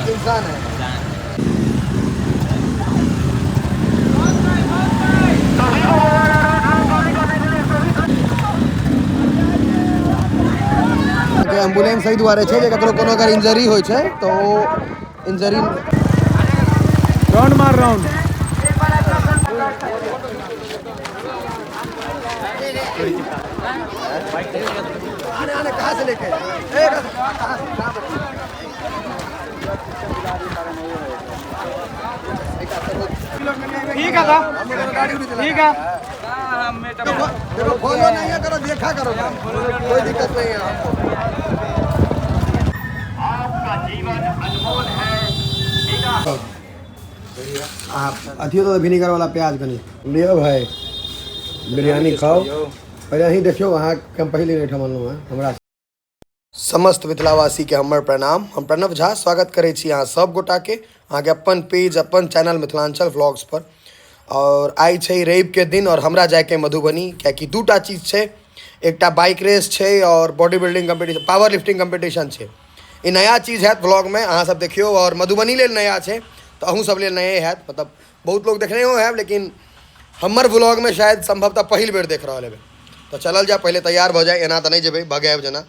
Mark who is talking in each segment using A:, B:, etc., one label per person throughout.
A: इंसान है। एम्बुलेंस एहि दुआरे छै जे ककरो कोनो अगर इंजरी होइ छै तऽ ओ इंजरी
B: राउंड मार राउंड।
A: आने आने कहाँ से लेके ए, कहाँ से, कहाँ से?
B: ठीक है दा। ठीक है।
A: देखो फॉलो नहीं है करो, देखा करो, कोई दिक्कत नहीं है आपको। आप अथियो तो विनेगर वाला प्याज कनी लियो भाई, बिरयानी खाओ। पहिले अहीं देखियौ, अहाँके हम पहिले एहिठाम अनलहुँ हेँ। हमरा समस्त मिथिलावासीके हमर प्रणाम। हम प्रणव झा स्वागत करै छी अहाँ सब गोटाके अहाँके अपन पेज अपन चैनल मिथिलांचल व्लॉग्स पर। और आइ छै रविके दिन और हमरा जायके मधुबनी, कियाकि दूटा चीज छै, एकटा बाइक रेस छै और body building competition, power lifting competition छै। ई नया चीज हैत व्लॉगमे, अहाँ सब देखियौ। और मधुबनी लेल नया छै तऽ अहूँ सब लेल नये हैत, मतलब बहुत लोग देखने हो हैब, लेकिन हमर व्लॉगमे शायद संभवतः पहिल बेर देख रहल हेबै। तऽ चलल जाय, पहिले तैयार भऽ जाय, एना तऽ नहि जेबै भगायब जेना,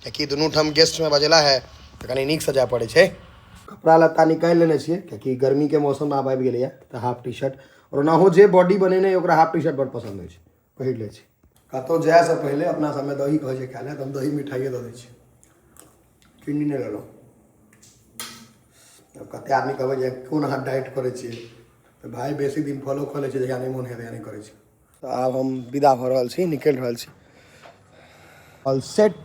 A: कियाकि दुनू ठाम गेस्टमे बजेला है तऽ कनि नीकसँ जाय पड़ै छै। कपड़ा लत्ता निकालि लेने छियै कियाकि गर्मीके मौसम आब आबि गेलैए, तऽ हाफ टी शर्ट, आओर ओनाहो जे बॉडी बनेने ओकरा हाफ टी शर्ट बड़ पसन्द होइ छै, पहिर लै छी। कतहु जायसँ पहिले अपना सबमे दही कहै छै खाय लए, तऽ हम दही मिठाइए दऽ दै छी, चीनी नहि लेलहुँ। आब कतेक आदमी कहबै जे कोन अहाँ डाइट करै छियै, तऽ भाय बेसी दिन फलो खा लै छियै, जहिया नहि मोन होइए तहिया नहि करै छी। तऽ आब हम विदा भऽ रहल छी, निकलि रहल छी, ऑल सेट,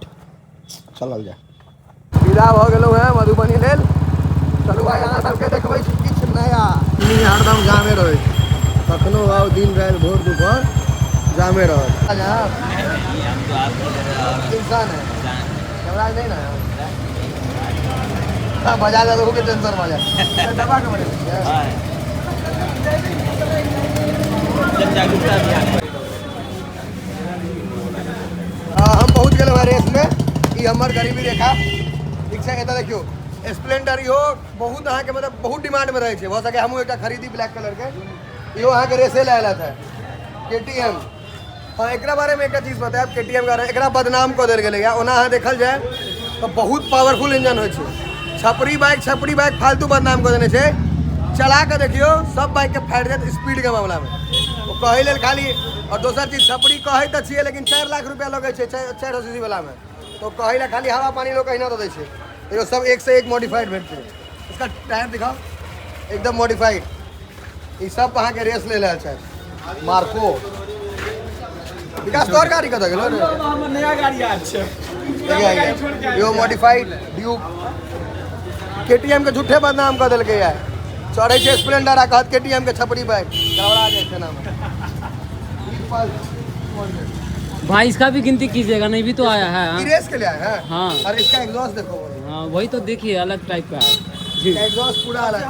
A: चलल जाय। विदा भऽ गेलहुँ हेँ मधुबनी लेल। चलू भाय अहाँ सबके देखबै छी किछु नया। हरदम जामे रहै छै, कखनो आउ दिन राति भोर दुपहर जामे रहत। इंसान है यमराज नहीं ना, हाँ, बजा दे तो टेंशन भऽ जाए। दबा के बनेने छियै। हम पहुँच गेलहुँ हेँ रेसमे। ई हमर गरीबी रेखा ठीक छै। एतऽ देखियौ स्प्लेंडर, इहो बहुत अहाँके मतलब बहुत डिमांडमे रहै छै, भऽ सकै हमहूँ एकटा खरीदी ब्लैक कलरके। इहो अहाँके रेसे लए आयल है KTM। हाँ, एकरा बारेमे एकटा चीज बतायब, KTM के एकरा बदनाम कऽ देल गेलैए। ओना अहाँ देखल जाय तऽ बहुत पावरफुल इंजन होइ छै। छपरी बाइक, छपरी बाइक फालतू बदनाम कऽ देने छै। चला कऽ देखियौ सब बाइकके फाड़ि देत स्पीडके मामलामे, ओ कहै लेल खाली। आओर दोसर चीज छपरी कहै तऽ छियै, लेकिन 4 लाख रुपया लगै छै 400 सीसी वालामे, तो कहै लए खाली हवा पानी लोग अहिना दऽ दै छै। तैयो सब एक से एक मॉडिफाइड भेटतै। इसका टायर दिखाओ, एकदम मॉडिफाइड। ई सब अहाँके रेस ले रहल छथि। मार्को विकास, तोहर गाड़ी कतऽ गेलो रे?
B: हमर नया गाड़ी आयल छै।
A: यो मॉडिफाइड ड्यूक। केटीएम के झूठे बदनाम कऽ देलकै यार। चढ़ै छै स्प्लेंडर आ कहत केटीएम के छपरी बाइक, गड़बड़ा जाइ छै नाम।
C: भाई इसका भी गिनती कीजिएगा, नहीं भी तो आया है।
A: ई रेस के लिए आया है।
C: हाँ।
A: और इसका एग्जॉस्ट देखो।
C: हाँ वही तो देखिए, अलग टाइप का है जी।
A: एग्जॉस्ट पूरा अलग।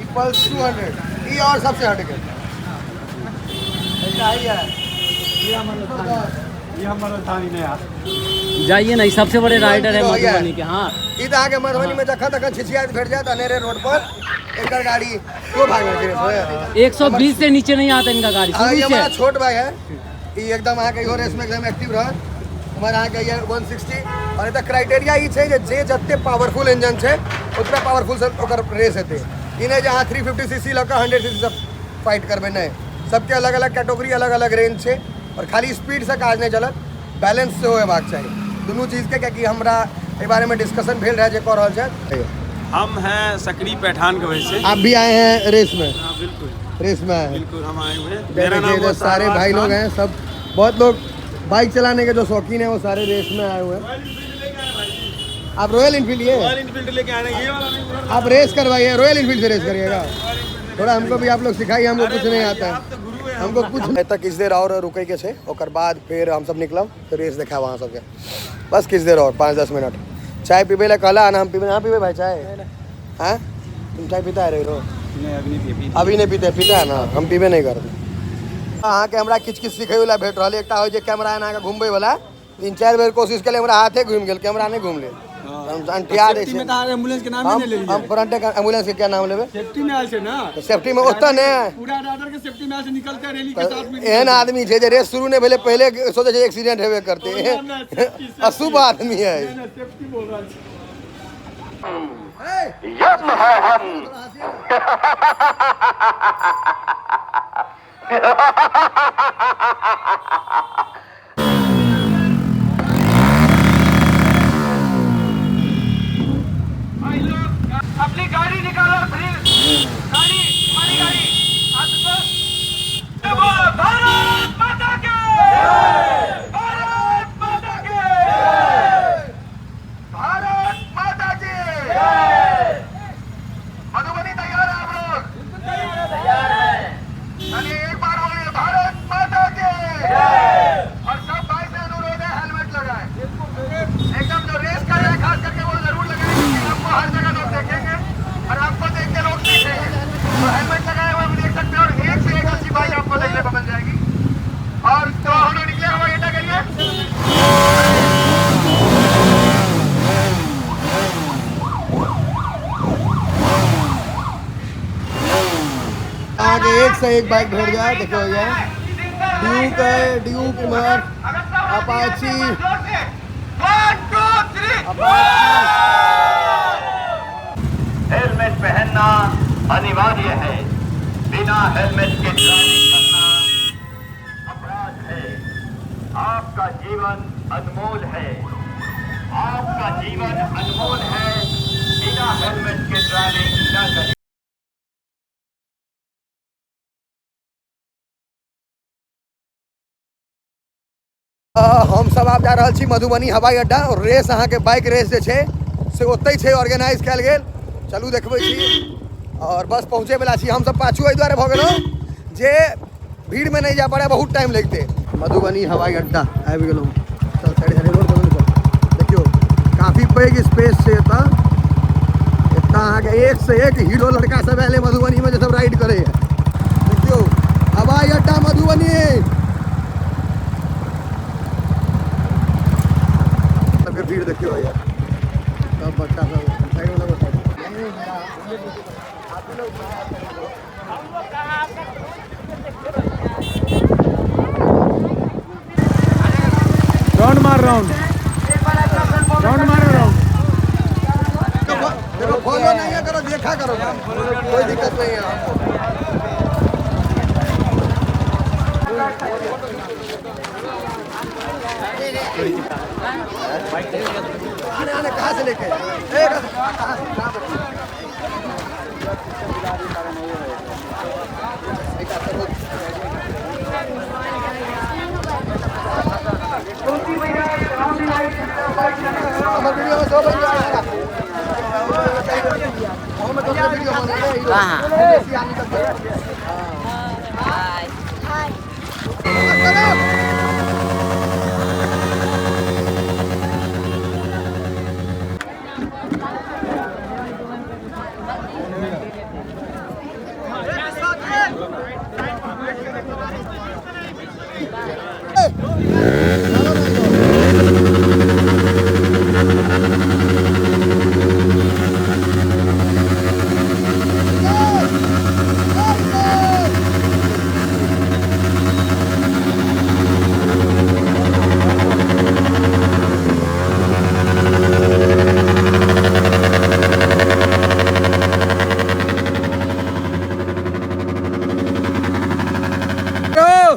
A: ई पल्स 200 ई और सबसे हट के ऐसा ही है।
B: ये हमर राजधानी नया।
C: जाइए ना, ये सबसे बड़े राइडर है
A: हो गया।
C: मधुबनी के। हाँ
A: ई तऽ अहाँके मधुबनी में जखन तखन छिछियाइत भेट जायत अनेरे रोड पर एकर गाड़ी। को भाग में रेस
C: 120 से नीचे नहीं आता इनका गाड़ी।
A: हाँ, ये
C: शुरू से
A: हमारा छोट भाई है, ई एकदम अहाँके इहो रेस में एकदम एक्टिव रहत। हमर अहाँके ये 160। और एतऽ क्राइटेरिया ई छै जे जे जते पावरफुल इंजन छै ओतना पावरफुल से ओकर रेस हेतै। ई नहि जे अहाँ 350 सीसी लऽ कऽ 100 सीसी से फाइट करबै, नहि। सबके अलग अलग कैटेगरी, अलग अलग रेंज छै। और खाली स्पीड से काज नहि चलत, बैलेंस सेहो हेबाक चाही दुनू चीजके, कियाकि हमरा एहि बारेमे डिस्कशन भेल रहै जे कऽ रहल छथि।
B: हम हैं सकरी पैठान के वजह से।
A: आप भी आए हैं रेस में?
B: हाँ बिल्कुल,
A: रेस में आए हैं।
B: बिल्कुल हम आए हुए हैं।
A: इधर
B: मेरा नाम
A: देखिए, इधर
B: वो
A: सारे
B: शाहनवाज
A: भाई लोग
B: खान।
A: हैं, सब बहुत लोग बाइक चलाने के जो शौकीन हैं वो सारे रेस में आए हुए हैं। आप रॉयल इनफील्ड ये
B: रॉयल इनफील्ड लेके आए हैं, ये वाला नहीं, पूरा
A: आप रेस करवाइए, रॉयल इनफील्ड से रेस करिएगा। थोड़ा हमको भी आप लोग सिखाइए, हमको कुछ नहीं आता है।
B: आप तो गुरु हैं।
A: हमको कुछ एतऽ किछु देर और रुकै के छै, ओकर बाद फेर हमसब निकलब, फेर रेस देखायब अहाँ सबके। बस किछु देर और, 5-10 मिनट। चाय पीबै लए कहला ना, हम पीबै। अहाँ पीबै भाई चाय? हाँ, तुम चाय पीता है रे?
B: नहीं, अभी नहीं पी।
A: अभी नहीं पीते, पीता है ना, हम पीबे नहीं करते। अहाँके हमरा किछु किछु सिखै वला भेट रहल। एकटा होइ छै कैमरा एना कऽ घुमबै वला, 3-4 बेर कोशिश केलियै, हमरा हाथे घुमि गेल, कैमरा नहि घुमलै। हम अंठिया दै
B: सेफ्टी
A: छै।
B: में तो एम्बुलेंस के नाम
A: हम
B: ही नहीं
A: हम
B: लेलिए।
A: फ्रंटे एम्बुलेंस के क्या नाम लेबै?
B: सेफ्टी में आयल छै ना।
A: तऽ सेफ्टी में ओतऽ ने
B: पूरा राइडर के सेफ्टी में आयल छै, निकलते रैली के साथ में।
A: एहन आदमी छै जे रेस शुरू नहि भेलै, पहिले सोचै छै एक्सीडेंट हेबे करतै।
B: सेफ्टी।
A: अशुभ आदमी है।
B: सेफ्टी बोल रहल छै।
D: यम है हम।
E: अपनी गाड़ी निकालो प्लीज, गाड़ी, हमारी गाड़ी। आशुतोष, बोलो भारत माता के, भारत माता के,
D: भारत माता की। मधुबनी तैयार है आप लोग? चलिए, एक बार बोलिए भारत माता की। और सब भाई से अनुरोध है, हेलमेट लगाएं एकदम। जो रेस कर रहे हैं खास करके, वो जरूर लगाएं, क्योंकि आपको हर जगह लोग देखेंगे और आपको देख के लोग सीखेंगे। तो हेलमेट लगाए हुए आप देख सकते हैं और एक से एक अच्छी बाइक आपको देखने को मिल जाएगी। और तो हम लोग निकले हवाई अड्डा के लिए।
A: अहाँके एक से एक बाइक भेट जाए। देखियौ, ये ड्यूक है, ड्यूक इम्हर, अपाची।
E: 1 2 3।
D: हेलमेट पहनना अनिवार्य है। बिना हेलमेट के ड्राइविंग करना अपराध है। आपका जीवन अनमोल है, आपका जीवन अनमोल है। बिना हेलमेट के ड्राइविंग न करें।
A: हम सब आब जा रहल छी मधुबनी हवाई अड्डा और रेस, अहाँके बाइक रेस जे छै से ओतहि छै ऑर्गेनाइज कयल गेल। चलू, देखबै छी। और बस पहुँचे वला छी। हमसब पाछू एहि दुआरे भऽ गेलहुँ जे भीड़मे नहि जाय पड़े, बहुत टाइम लगतै। मधुबनी हवाई अड्डा आबि गेलहुँ। चल, साइड साइड, रोड बदल कर। देखियौ, काफी पैघ स्पेस छै एतऽ। एतऽ अहाँके एक से एक हीरो लड़का सब आयल है मधुबनीमे, जे सब राइड करैए। देखियौ, हवाई अड्डा मधुबनी। सबके भीड़ देखियौ यार, सब बच्चा सब। साइड वाला साइड।
B: राउंड मार, राउंड, राउंड मारो, राउंड।
A: देखो, फॉलो नहीं है करो, देखा करो, कोई दिक्कत नहीं है आपको। आने आने, कहाँ से लेके? ए, कहाँ से, कहाँ से? हमर वीडियो में सब बन जाएगा। हम दोसर वीडियो बनेबै। कहाँ बेसी आदमी तक। हां,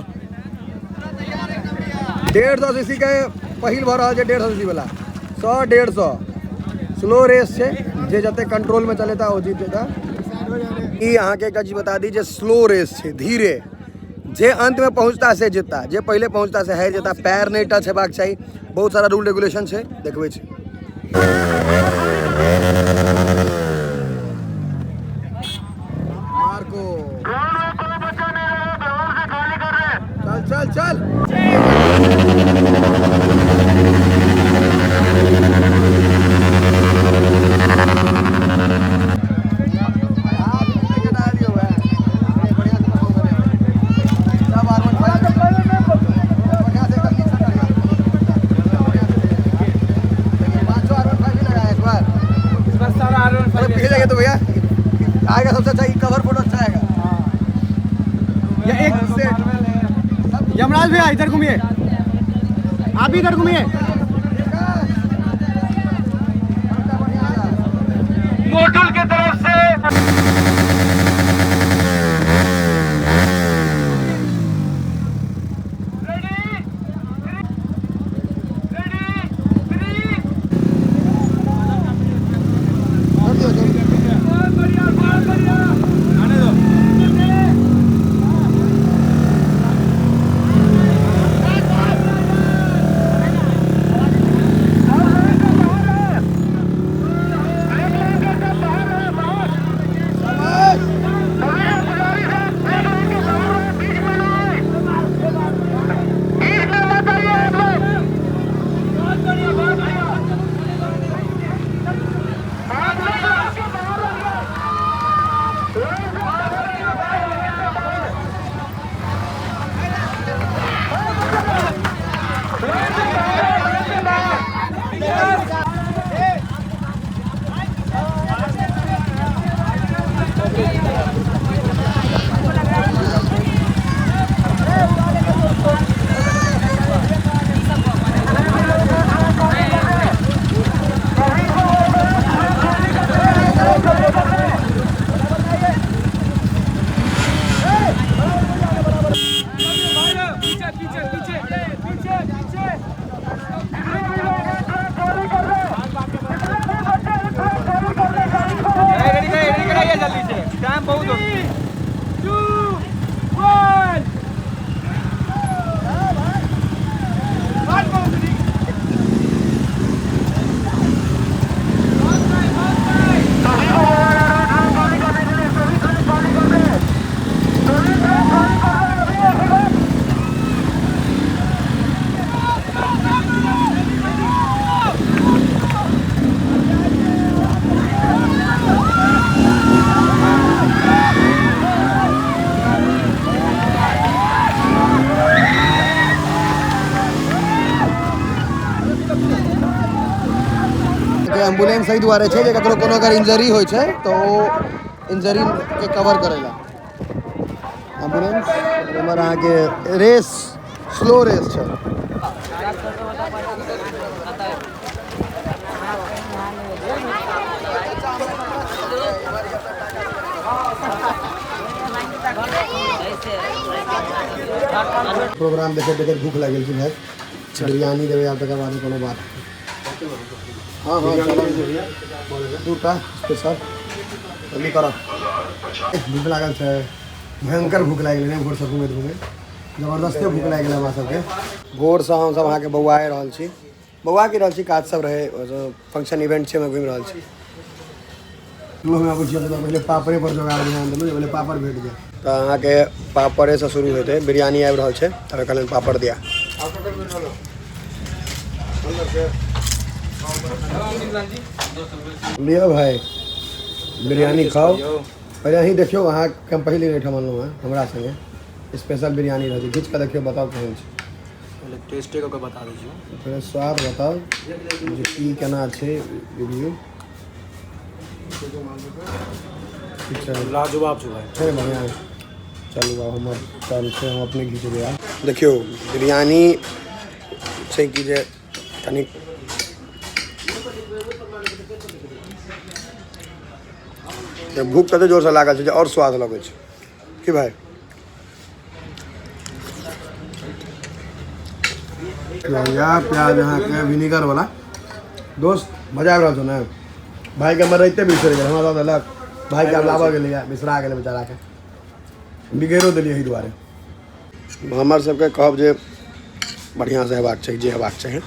A: 150 सीसी के पहिल भऽ रहल छै। 150 सीसी वाला, 100, 150 स्लो रेस छै। जे जते कंट्रोल में चलेता, ओ जीत जेता। ई अहाँके एकटा चीज बता दी जे स्लो रेस छै, धीरे। जे अंत में पहुँचता से जीतता, जे पहिले पहुँचता से हारि जेता। पैर नहि टच हेबाक चाही। बहुत सारा रूल रेगुलेशन छै। देखबै छी। मार्को, चल चल चल। चलो पीछे जाएंगे तो भैया आएगा सबसे अच्छा, कवर फोटो अच्छा आएगा।
B: ये एक सेट। यमराज भैया इधर घूमिए, आप भी इधर घूमिए।
E: मोटुल के तरफ से
A: एम्बुलेंस एहि दुआरे छै जे ककरो कोनो अगर इंजरी होइ छै तऽ ओ इंजरीके कवर करै लए एम्बुलेंस। एम्हर अहाँके रेस, स्लो रेस छै। प्रोग्राम देखैत देखैत भूख लागि गेल छै भाइ। बिरयानी देबै आब तकर बाद कोनो बात। हाँ हाँ चलो दूटा स्पेशल जल्दी करऽ। भूख लागल छै, भयंकर भूख लागि गेलै भोरसँ घुमैत घुमैत, जबरदस्ते भूख लागि गेलै हमरा सबके। भोरसँ हमसब अहाँके बौआए रहल छी, बौआ की रहल छी, काज सब रहै, फंक्शन इवेंट छै, ओहिमे घुमि रहल छी। हम अबै छी तऽ पहिले पापड़े पर जोगाड़ ध्यान देलहुँ जे पहिले पापड़ भेट जाय। तऽ अहाँके पापड़ेसँ शुरू हेतै। बिरयानी आबि रहल छै, तब कहलनि पापड़ दिया। लिअ भाइ बिरयानी खाउ। पहिले अहीं देखियौ, अहाँके हम पहिले एहिठाम अनलहुँ हेँ, हमरा सङ्गे स्पेशल बिरयानी रहै छै। घीच कऽ देखियौ, बताउ केहन छै।
B: पहिले टेस्टे कऽ के बता दै छियौ।
A: पहिले स्वाद बताउ जे की केना छै, रिव्यू। ठीक छै,
B: लाजवाब छै भाइ।
A: छै बढ़िआँ। चलू आब हमर टर्न छै, हम अपने घिचबै आब। देखियौ बिरयानी छै कि जे कनि भूख कते जोरसँ लागल छै जे आओर स्वाद लगै छै। की भाइ प्याज अहाँके विनेगर वाला। दोस्त मजा आबि रहल छौ ने? भाइके हमर राइते बिसरि गेल, हमरा दऽ देलक। भाइके आब लाबऽ गेलैए, बिसरा गेलै बेचाराके, बिगैरो देलियै एहि दुआरे। हमर सबके कहब जे बढ़िआँसँ हेबाक चाही, जे हेबाक चाही।